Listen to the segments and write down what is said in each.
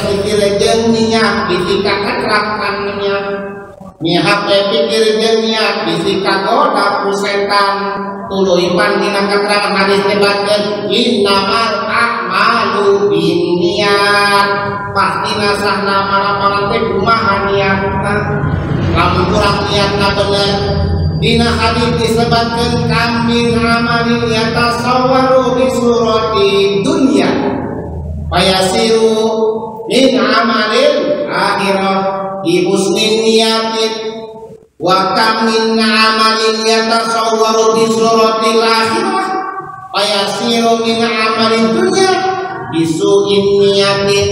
sikir jeung niat bisi kakecrakan niat mihape pikir jeung niat bisi kagoda ku setan tuluy pan dina katerangan hadis nyebatkeun innamal a'malu binniyat pastina sahna amal-amalan teh kumaha niatna lamun kurang niatna bener dina hadis disebutkeun kam min amalin yatasawwaru bi surati dunya fayasiru min amalil akhirah bi husnin niyatin wa kam min amalin yatasawwaru bi suratil akhirah fayasiru min amalin dunya bi su'in niyatin.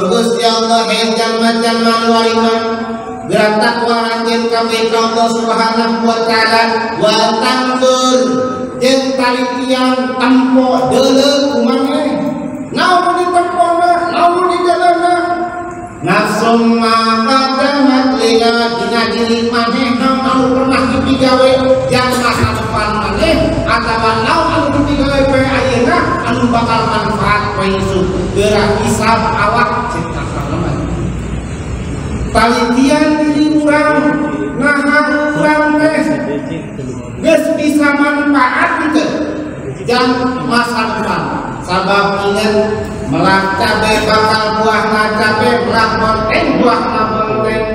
Gusti Allah jalma-jalma nu ariman gerak takwa anjeun kabeh ka Allah Subhanahu wa taala wa tanzur jeung talitian tempo deuleu kumaha naon ditempona naon dideuleuna nafsum ma qaddamat lila dina diri maneh naon anu pernah dipigawe jang masa depan maneh atawa naon anu dipigawe poe ayeuna anu bakal manfaat poe isuk gerak hisab awak cek kasalaman talitian diri urang naha urang teh geus bisa manfaat teu jang masa depan sabab inget melak cabe bakal buahna cabe melak bonteng buahna bonteng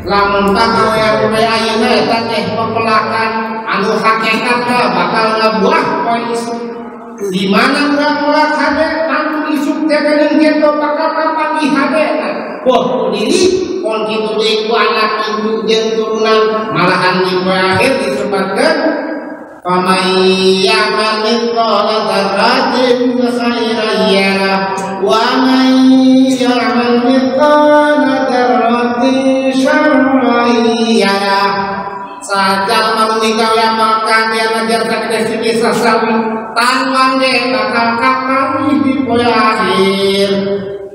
lamun pagawean poe ayeuna eta teh pepelakan anu hakikatna bakal ngabuah poe isuk di mana urang melak hade anu isuk teh geuning kitu bakal kapanggih hadena boh diri kon kitu deui ku anak incu jeung turunan malahan di poe akhir disebutkeun famay ya'mal mithqala dzarratin khairan yarah wa may ya'mal mithqala dzarratin syarran yarah. Sajalma nu migawe amal kadeana jasa gede siki sasawi tanwan ge bakal kapanggih di poe akhir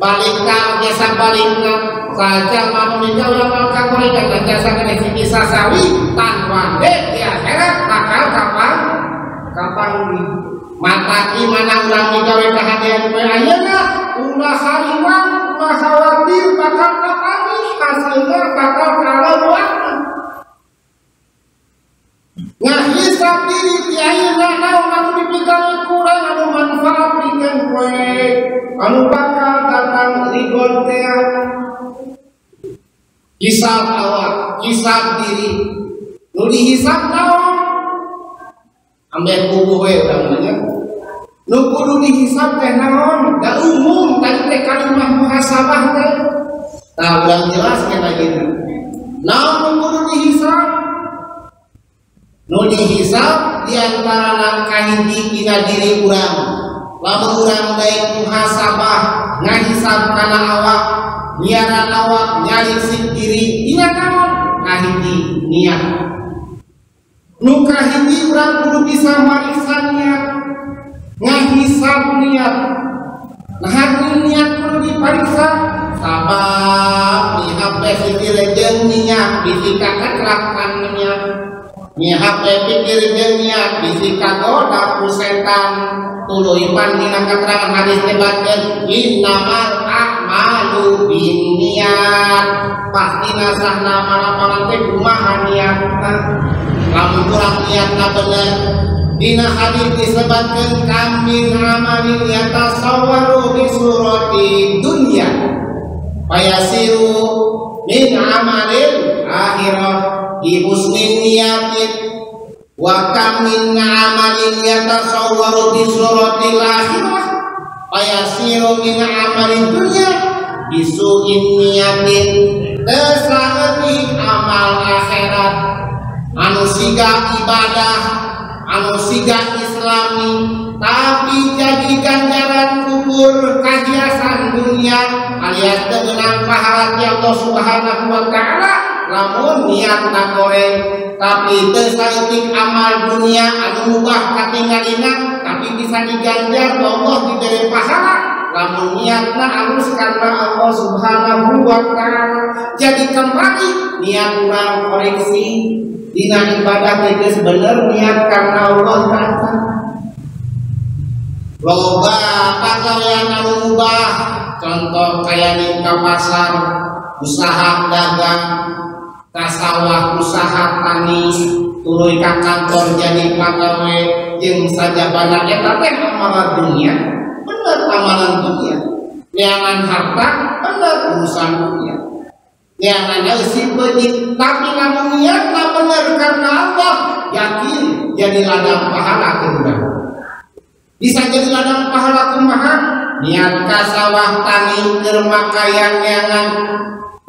balik ka oge sabalikna sajalma nu migawe amal kagorengan jasa gede siki sasawi tanwan ge di akhirat bakal kapanggih. Mata mana urang migawe kahadean poe ayeuna ulah hariwang ulah khawatir bakal kapanggih hasilna bakal kalawan. Ngahisab diri ti ayeuna naon anu dipigawe kurang anu manfaat pikeun poe anu bakal datang rigon teh. Hisab awak, hisab diri. Nu dihisab naon? Ambeh kubu we urang mah nya. Nu kudu dihisab teh naon? Da umum tadi teh kalimah muhasabah teh. Tah urang jelaskeun lagi. Naon nu kudu dihisab? Nu dihisab diantara kahiji dina diri urang. Lamun urang daek muhasabah ngahisab kana awak, nyiaran awak, nyalisik diri dina naon? Kahiji niat. Nu kahiji urang kudu bisa mariksa niat, ngahisab niat. Nah niat kudu dipariksa sabab mihape sikir jeung niat bisi kakecrakan niat. Mihape pikir jeung niat bisi kagoda ku setan tuluy pan dina katerangan hadis nyebatkeun innamal a'malu binniyat pastina sahna amal-amalan teh kumaha niatna lamun kurang niatna bener dina hadis disebutkeun kam min amalin yatasawwaru bi surati dunya fayasiru min amalil akhirah bi husnin niyatin wa kam min amalin yatasawwaru bi suratil akhirah fayasiru min amalin dunya bi su'in niyatin. Teu amal akhirat anu siga ibadah anu siga islami tapi jadi ganjaran kubur kahiasan dunia alias teu meunang pahala ti Allah Subhanahu wa taala Lamun niatna goreng tapi teu saeutik amal dunia anu mubah katingalina tapi bisa diganjar ku Allah diberi pahala lamun niatna alus karena Allah Subhanahu wa taala. Jadi kembali niat urang koreksi dina ibadah geus bener niat karena Allah taala. Loba pagawean anu mubah, contoh kaya ka pasar usaha dagang, ka sawah usaha tani, tuluy ka kantor jadi pagawe jeung sajabana eta teh amalan dunia, bener amalan dunia. Neangan harta bener urusan dunia. Neangan eusi beuji tapi lamun niatna bener karena Allah, yakin jadi ladang pahala kumaha. Bisa jadi ladang pahala kumaha? Niat ka sawah tani keur makayan neangan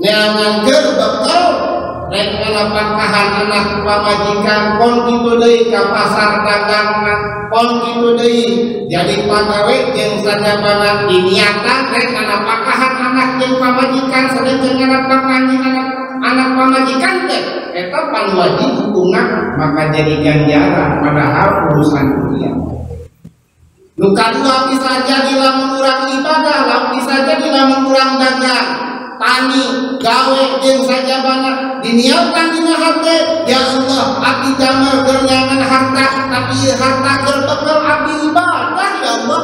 neangan keur bekal rek nganapakahan anak pamajikan pon kitu deui ka pasar dagangna pon kitu deui jadi pagawe jeung sajabana diniatan rek nganapakahan anak jeung pamajikan sadengkeun nganapakahan anak pamajikan teh eta pan wajib hukumna maka jadi ganjaran padahal urusan dunia. Nu kadua bisa jadi lamun urang ibadah, lamun bisa jadi lamun urang dagang, tani, gawe jeung sajabana diniatkan dina hate, ya Allah abdi damel keur neangan harta tapi ieu harta keur bekal abdi ibadah ya Allah.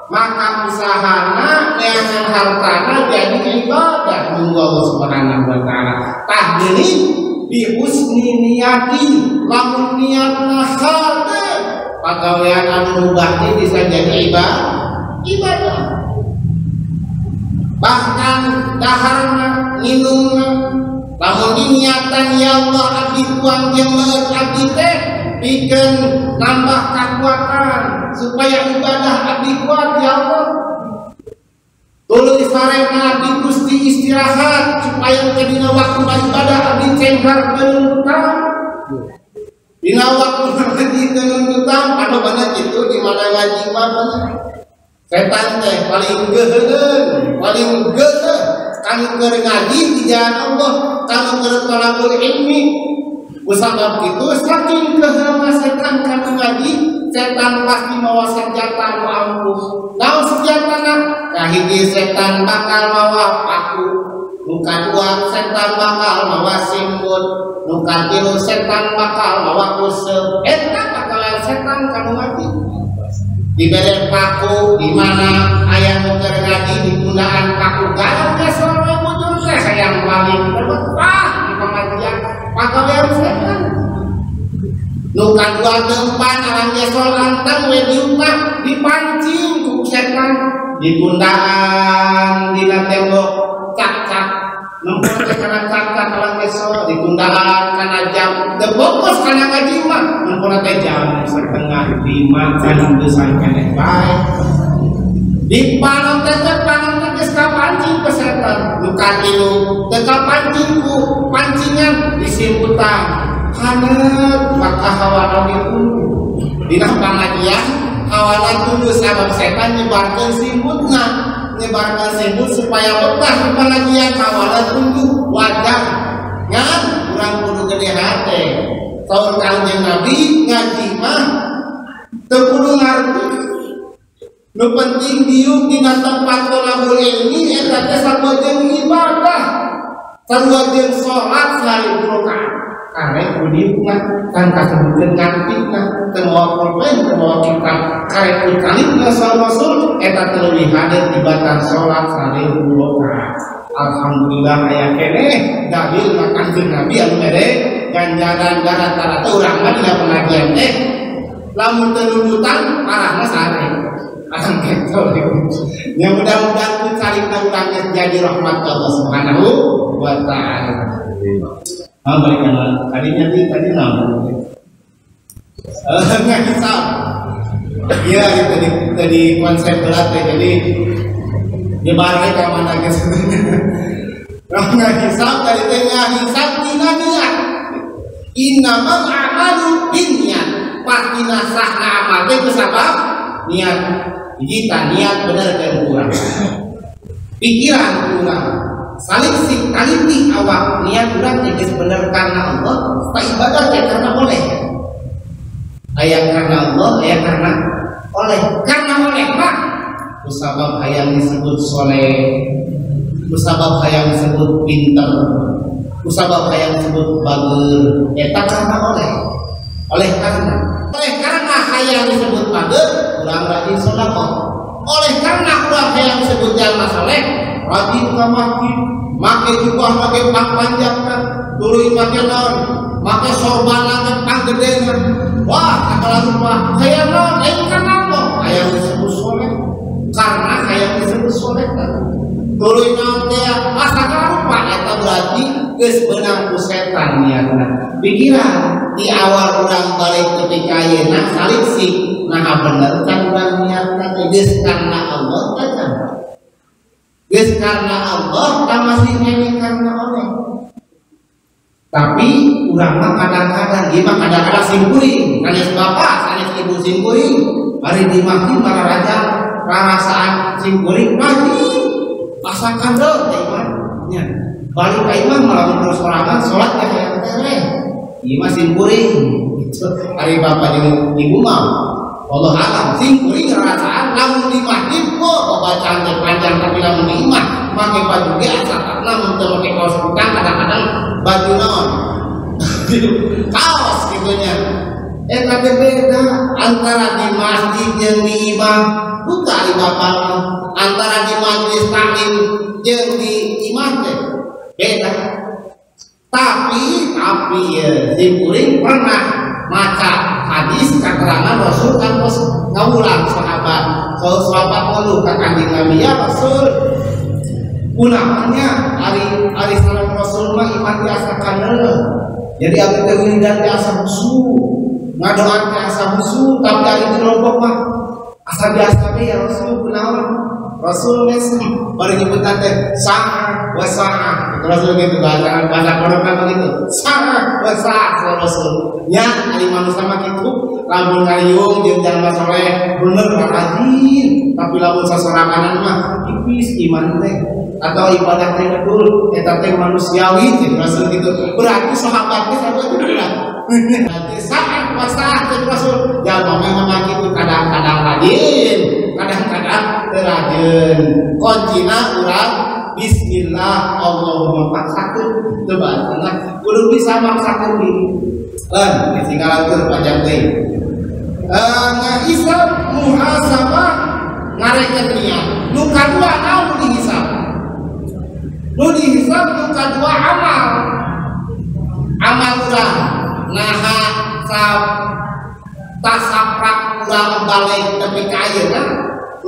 Maka usahana neangan hartana jadi ibadah nunggu Allah Subhanahu wa taala. Tah deui bi husni niati lamun niatna hate pagawean anu mubah bisa jadi ibadah. Bahkan daharna minumna lamun diniatan ya Allah abdi tuang jeung leueut abdi teh pikeun nambah kakuatan supaya ibadah abdi kuat ya Allah. Tuluy sarena abdi Gusti istirahat supaya dina waktu ibadah abdi cenghar keununtan. Dina waktu ngaji keununtan anu bener kitu di mana ngaji mah bener. Setan teh paling geuheuneun, paling geuseuh kanu keur ngaji di jalan Allah, kanu keur thalabul ilmi. Kusabab kitu saking keuheuna setan kanu ngaji, setan pasti mawa senjata anu ampuh. Naon senjatana? Kahiji setan bakal mawa paku, nu kadua setan bakal mawa simbut, nu katilu setan bakal mawa useup. Eta bakalan setan kanu ngaji. Dibere paku di mana aya nu keur ngaji dipundaan paku galang gesor we bujur teh hayang paling betah di pengajian pagawean setan. Nu kadua tempan alang gesol anteng we diutah dipancing ku setan ditundaan dina tembok cak-cak nempel teh kana cak-cak alang gesol ditundaan kana jam teu fokus kana ngaji mah nempel teh jam 4:30 can geus keneh bae di panon teh panon teh geus kapancing ku setan. Nu katilu teu kapancing ku pancingan disimputan haneut maka hawana ditunduh dina pangajian hawana tunduh sabab setan nyebarkeun simputna, nyebarkeun simput supaya betah di pangajian hawana tunduh wadah ngan urang kudu gede hate. Saur Kangjeng Nabi ngaji mah teu kudu ngarti, nu penting diuk dina tempat thalabul ilmi eta teh sarua jeung ibadah, sarua jeung salat 1000 rakaat. Karek kudu mah kan kasebutkeun ngarti mah teu mawa pulpen teu mawa kitab karek kudu saur Rasul eta teh leuwih hade tibatan salat 1000 rakaat. Alhamdulillah aya keneh dalil mah Kangjeng Nabi anu mere ganjaran rata-rata urang mah dina pengajian teh lamun teu nundutan parahna sare. Akan gitu. Ya mudah-mudahan ku carita urang jadi rahmat Allah Subhanahu wa taala. Ah balikan tadinya tadi naon? Nggak. Iya tadi konsep berat ya, jadi nyebarnya ke mana gitu. Nggak hisab tadi teh hisab dina niat. Innamal a'malu binniyat. Pastina sahna amal teh kusabab niat. Kita niat bener teh urang. Pikiran urang. Saliksik taliti awak niat urang teh geus bener karena Allah, tak ibadah teh karena oleh. Aya karena Allah, aya karena oleh. Karena oleh mah kusabab hayang disebut soleh, kusabab hayang disebut pinter, kusabab hayang disebut bager, eta karena oleh. Oleh karena hayang disebut bager, urang rajin sedekah. Oleh karena urang hayang disebut jalma soleh, rajin ka masjid, make jubah make panjangna, tuluy make naon, make sorbanna panggedena. Wah, sakala rupa hayang naon? Lain karena Allah, hayang disebut soleh. Karena hayang disebut soleh tuluy naon teh asa rupa eta berarti geus beunang ku setan niatna. Pikiran di awal urang balik ketika ayeuna saliksik nah bener kan urang niatna teh geus karena Allah teh kan. Geus karena Allah tah masih keneh karena oleh. Tapi urang mah kadang-kadang ieu mah kadang-kadang simkuring, sanes bapak, sanes ibu simkuring, bari di masjid mararaja rarasaan simkuring rajin asa kandel teh mah nya. Balik ka imah malah terus sorangan salat teh hayang tereh. Ieu mah simkuring gitu. Ari bapak jeung ibu mah Allah alam simkuring rarasaan lamun di masjid kok babacaan teh panjang tapi lamun di imah make baju ge asa lamun teu make kaos kutang kadang-kadang baju naon kaos gitu nya. Eta teh beda antara di masjid jeung di imah buka di bapak antara di majelis taklim jeung di imah teh beda. Tapi ya simkuring pernah maca hadis keterangan Rasul kan kos ngawulang sahabat. So sahabat ngeluh ka Kanjeng Nabi, ya Rasul kunaonnya ari sareng Rasul mah iman teh asa kandeuleuh. Jadi abdi teh wiridan teh asa husu, ngadoa teh asa husu, tapi ari di kelompok mah asa biasa we ya Rasul kunaon. Rasul mes bari nyebutan teh sa'ah wa sa'ah. Rasul gitu bahasa pondok kan begitu. Sa'ah wa sa'ah Rasul. Nya ari manusia mah kitu lamun ngariung jeung jalma soleh bener rajin, tapi lamun sasoranganan mah tipis iman teh atau ibadah teh betul eta teh manusiawi jeung Rasul gitu. Berarti sahabat teh sahabat bener. Berarti sa'ah wa sa'ah teh Rasul. Jalma mah kitu kadang-kadang rajin, kadang-kadang teu rajin. Kuncina urang bismillah Allahumma paksakeun teu bae kudu bisa maksakeun diri. Ditinggalan keur panjang deui. Ngahisab muhasabah ngarekeun niat. Nu kadua naon nu dihisab? Nu dihisab nu kadua amal. Amal urang naha tasaprak urang balik tepi ka ayeuna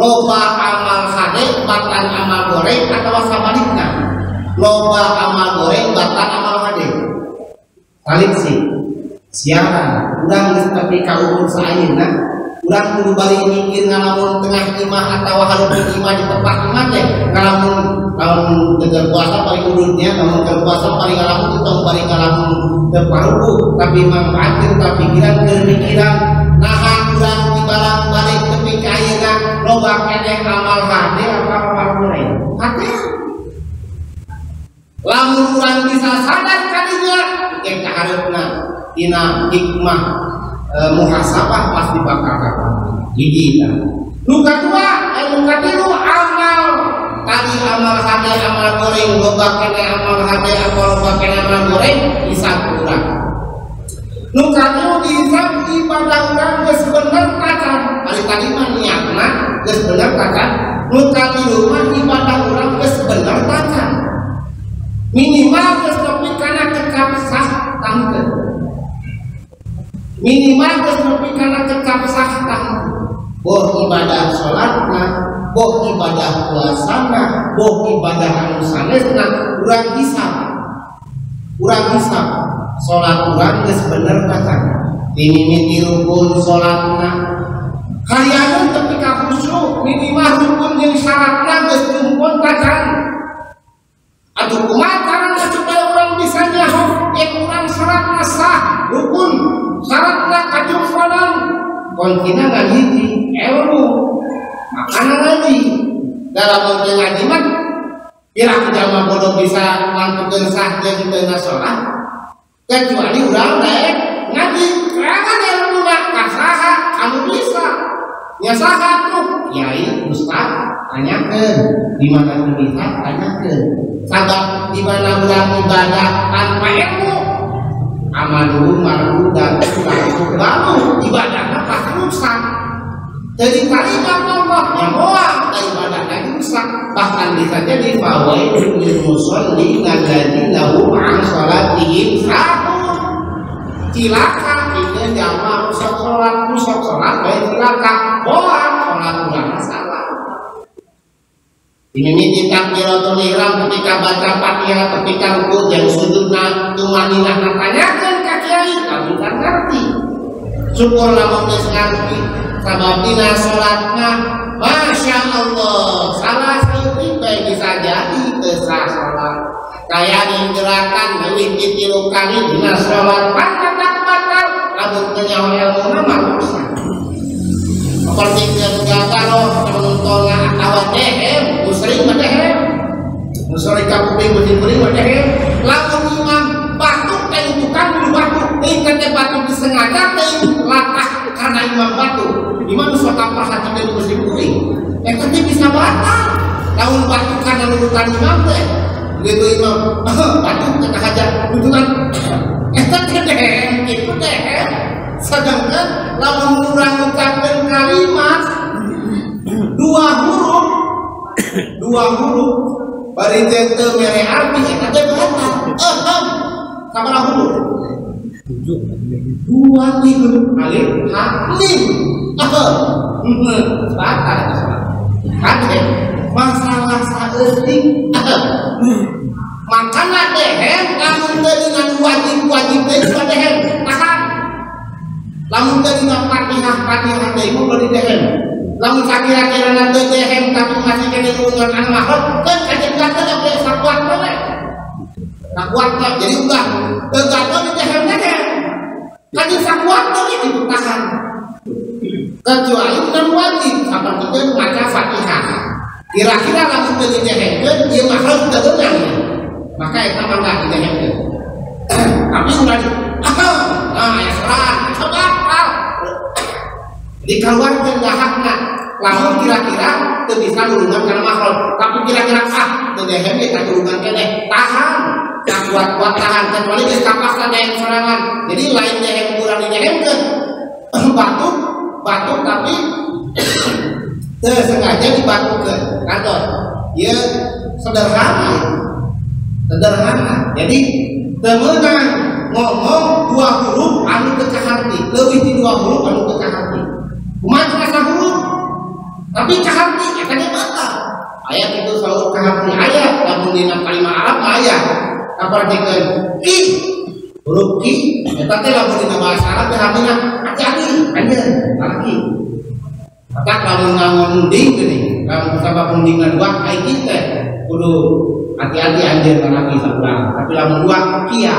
loba amal hade batan amal goreng atawa sabalikna. Loba amal goreng batan amal hade. Balik sih siaran urang geus tepi ka umur saeuna urang kudu balik mikir ngalamun tengah imah atawa hareupeun imah di tempat imah teh ngalamun lamun teu puasa paling ududnya lamun teu puasa paling ngalamun tong bari ngalamun teu paruku tapi manfaatkeun ka pikiran keur mikiran naha urang dibalang balik tepi ka ayeuna loba keneh amal hade apa amal goreng hade lamun urang bisa sadar kadinya engke ka hareupna dina hikmah muhasabah pasti bakal hiji tah. Nu kadua nu katilu amal tadi amal hade amal goreng loba keneh amal hade apa loba keneh amal goreng hisab urang. Nu katilu dihisab ibadah urang geus bener tacan. Ari tadi mah niatna geus bener tacan. Nu katilu mah ibadah urang geus bener tacan. Minimal geus nepi kana kecap sah tangkeun. Minimal geus nepi kana kecap sah tangkeun. Boh ibadah salatna, boh ibadah puasana, boh ibadah anu sanesna, urang hisab. Urang hisab salat urang geus bener tacan. Dimimiti rukun salatna. Hayang tepi ka khusyuk, minimal rukun jeung syaratna geus tumpon tacan. Aduh kumaha carana supaya urang bisa nyaho yen urang salatna sah, rukun, syaratna kajungfanan, kuncina ngan hiji ilmu, makana ngaji. Dalam ngaji mah Kira jalma bodoh bisa nangtukeun sah jeung teu salat kecuali urang daek ngaji karena ilmu mah kasaha anu bisa nya saha tuh kiai ustaz tanyakeun di mana nu bisa tanyakeun sabab di mana urang ibadah tanpa ilmu amalu marhu dan baru ibadahna pasti rusak. Jadi tarima Allah yang moal ibadahna rusak bahkan bisa jadi fawailul lil musallin alladzina hum an salatihim sahun. Cilaka ieu jalma rusak salat bae cilaka moal salat urang salah. Ini takbiratul ihram ketika baca Fatihah ketika rukuk jeung sujudna tumaninah tanyakeun ka kiai lamun kan ngerti. Syukur lamun geus ngarti sabab dina salatna Masya Allah salah saeutik bae bisa jadi teu sah salat. Kaya gerakan leuwih ti 3 kali dina salat batal batal lamun teu nyaho ilmuna mah rusak. Seperti gagaro penuntona atawa dehem, sering mah dehem. Sering ka kuping kuring mah dehem. Lamun imam batuk teh tukang kudu batuk, teuing teh batuk disengaja teuing latah karena imam batuk. Imam sok kaperhatikeun ku kuring. Eta teh bisa batal. Lamun batuk karena nurutan imam teh. Begitu imam batuk teh kahaja nuturan eta teh dehem, kitu dehem. Sedangkan lamun urang ngucapkeun kalimat dua huruf bari teu mere arti eta teh batal. Ehem sabaraha huruf? 2 3 alif ha mim. Ehem batal eta salat. Kade masalah saeutik. Makana dehem lamun teu dina wajib-wajib teh dehem tahan. Lamun teu dina Fatihah teh mah bari dehem. Lamun sakira-kirana teu dehem tapi masih kene nulungan anu makhluk keun kajeun teh da sakuat we. Sakuat jadi ulah teu gagal di dehem teh. Kajeun sakuat teh kitu tahan. Kecuali dina wajib sapertikeun maca Fatihah. Kira-kira lamun teu didehemkeun ieu makhluk teu beunang. Maka eta mah didehemkeun. Tapi ulah nah ya salat batal. Dikeluarkan dahakna lamun kira-kira teu bisa nulungan kana makhluk tapi kira-kira teu dehem ge katulungan keneh tahan kuat-kuat tahan kecuali geus kapaksa dehem sorangan jadi lain dehem kurang didehemkeun batuk tapi teu sengaja dibatukeun kantos ieu sederhana jadi teu meunang ngomong 2 huruf anu teu kaharti leuwih ti 2 huruf anu teu kaharti kumaha cenah huruf tapi kaharti eta ge batal aya kitu saur kaharti aya lamun dina kalimat Arab mah aya kapertikeun ki huruf ki eta teh lamun dina bahasa Arab teh artinya hati-hati anjeun lalaki maka lamun ngangon munding geuning lamun sabab mundingan dua ai ki teh kudu hati-hati anjeun lalaki saurang tapi lamun dua kia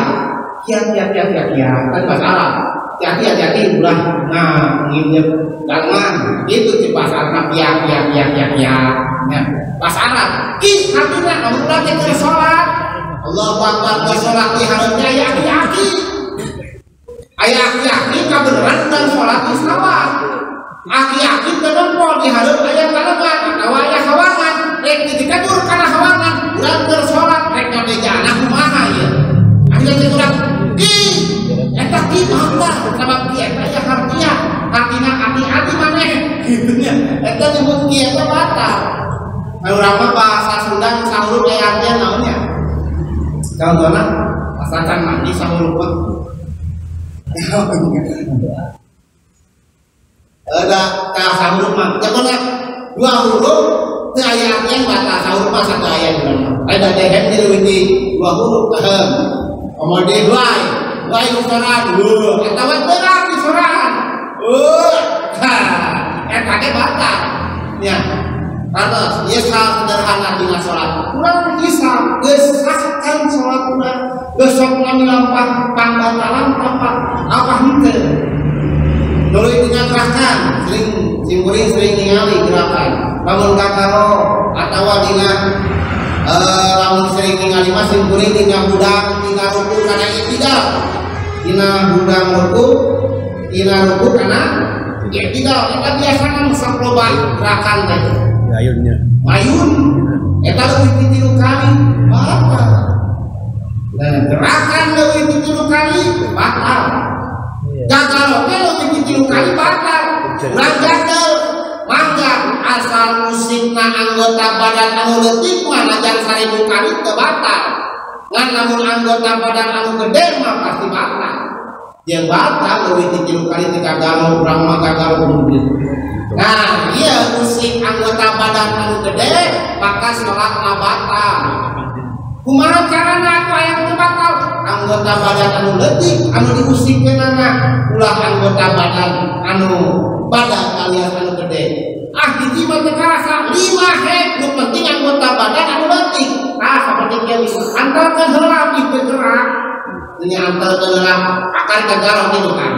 kia kia kia kia kia kan bahasa Arab hati-hati ulah nah nginjek gangan itu di bahasa Arab kia kia kia kia kia nah bahasa Arab ki artinya lamun urang teh keur salat Allahu Akbar keur salat di hareup aya aki-aki aya aki-aki kabeneran urang salat di sawah aki-aki teu nempo di hareup aya taleman atawa aya hawangan rek dikatur kana hawangan urang keur salat rek ngabejana kumaha ieu akhirnya teh urang ki eta ki batal sabab ki eta aya hartia artina hati-hati maneh kitu nya eta nyebut ki eta batal. Urang mah bahasa Sunda sahuruf aya artian naon nya contohna asa can mandi sahuruf mah ada ka sahuruf mah nya 2 huruf teu aya artian batal sahuruf mah satu aya urang mah ada dehem di leuwih ti 2 huruf ehem komo deui wae sorangan eta mah beurang di sorangan ha eta ge batal nya Karena ieu sederhana dina salat urang bisa geus sahkan salat urang geus sok ngamilampah pambatalan tanpa apa henteu Dulu dina gerakan sering simkuring sering ningali gerakan lamun kakaro atawa dina Lamun sering ningali mah sim kuring dina hudang dina ruku kana i'tidal. Dina hudang ruku dina ruku kana i'tidal eta biasana nu sok loba gerakan teh. Ayunnya. Ayun eta leuwih ti 3 kali batal. Nah, gerakan leuwih ti 3 kali batal. Gagal oge leuwih ti 3 kali batal. Urang gagal mangga asal musikna anggota badan anu leutik mah najan 1000 kali teu batal. Ngan lamun anggota badan anu gede mah pasti batal. Jeung batal leuwih ti 3 kali teu gagal urang mah gagal kudu. Nah, ieu musik anggota badan anu gede maka salatna batal. Kumaha carana atuh aya teu batal? Anggota badan anu leutik anu diusikeunana ulah anggota badan anu badan alias anu gede. Ah hiji mah teu karasa 5 hek nu penting anggota badan anu leutik. Ah saperti kieu antarkeun heula ih bergerak. Ini antarkeun heula akan gagal kitu kan.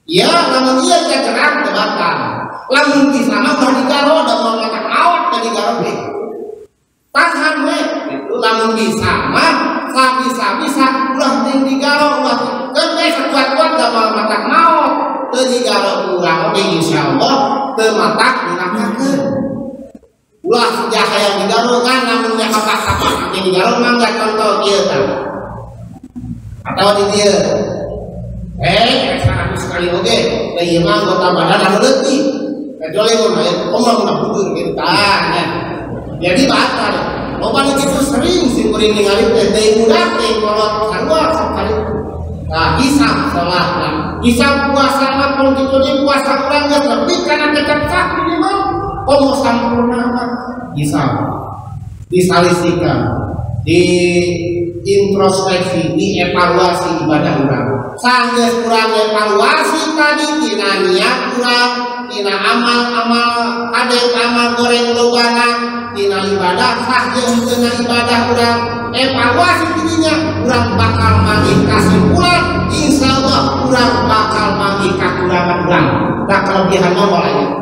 Ya lamun ieu teh gerak teu batal. Lamun bisa mah ulah digaro da moal matak awak teh digaro ge. Tahan we gitu lamun bisa mah sabisa-bisa ulah teuing digaro ulah keun we sakuat-kuat da moal matak maot teu digaro urang oge insyaallah teu matak dilakakeun. Ulah sejak hayang digaro kan lamun nya kapaksa teh digaro mangga contoh kieu tah. Atau di dieu. 100 kali oge da ieu mah anggota badan anu leutik. Kecuali mun aya komo mun bujur kitu tah nya. Jadi batal. Loba nu kitu sering sim kuring ningali teh deui budak teh kolot sarua sakali. Nah, hisab salatna. Hisab puasa mah pun kitu deui puasa urang geus lebih kana kecap sah minimal komo sampurna mah hisab. Disalisikan, di introspeksi, dievaluasi ibadah urang. Sanggeus urang evaluasi tadi tina niat urang, tina amal-amal kadeng amal goreng lobana, tina ibadah sah jeung teu ibadah urang evaluasi dirinya urang bakal manggih kasimpulan insyaallah urang bakal manggih kakurangan urang. Nah kelebihan mah moal aya.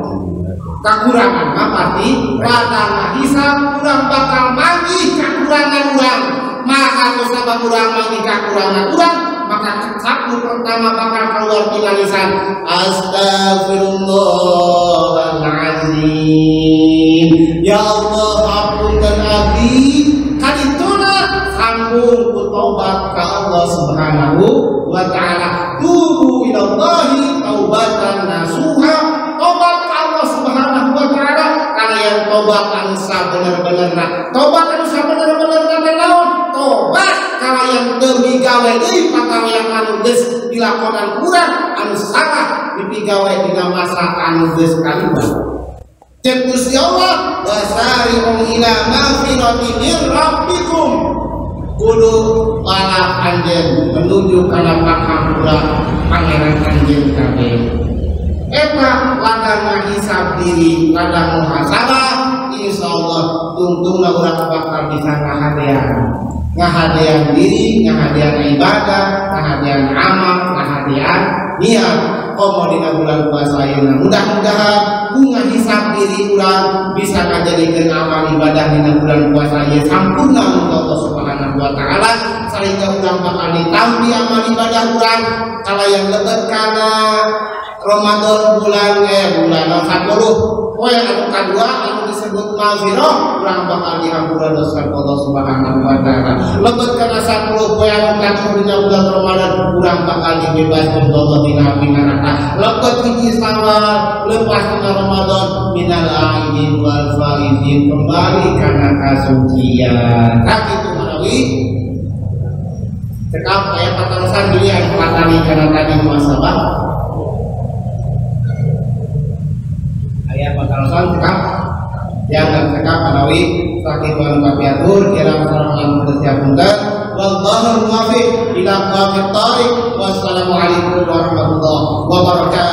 Kakurangan mah pasti rada hisab urang bakal manggih kakurangan urang. Maka kusabab urang manggih kakurangan urang maka sabtu pertama bakal keluar tina lisan astagfirullahalazim ya Allah hapunten abdi kadituna sambung ku tobat ka Allah Subhanahu wa taala tubu ilallahi taubatan nasuha tobat ka Allah Subhanahu wa taala kalayan tobat anu sabener-benerna tobat anu sabener-benerna teh naon tobat kalayan teu migawe deui pagawean anu geus dilakonan urang anu salah dipigawe dina masa anu geus kaliwat. Cek Gusti Allah wasari'u ila magfirati min rabbikum kudu balap anjeun menuju kana panghampura pangeran anjeun kabeh. Eta ladang ngahisab diri, ladang muhasabah, insyaallah tungtungna urang bakal bisa ngahadean. Ngahadean diri, ngahadean ibadah, ngahadean amal, ngahadean niat. Komo dina bulan puasa ayeuna mudah-mudahan ku ngahisab diri urang bisa ngajadikeun amal ibadah dina bulan puasa ieu sampurna mun Allah Subhanahu wa taala sehingga urang bakal ditampi amal ibadah urang kalayan lebet kana Ramadan bulan bulan 10 poe anu kadua anu disebut maghfirah urang bakal dihampura dosa Allah Subhanahu wa taala. Lebet kana 10 poe anu katilu dina bulan Ramadan urang bakal dibebaskeun Allah tina api neraka. Lebet hiji Syawal lepas dina Ramadan minal aidin wal faizin kembali kana kasucian. Tah kitu manawi cekap aya patarosan deui anu patali kana tadi muhasabah. Aya patarosan cekap yang cekap manawi sakitu anu kapiatur kirang sareng lamun teu siap punten. Wallahu muwaffiq ila aqwamit thariq. Wassalamualaikum warahmatullahi wabarakatuh.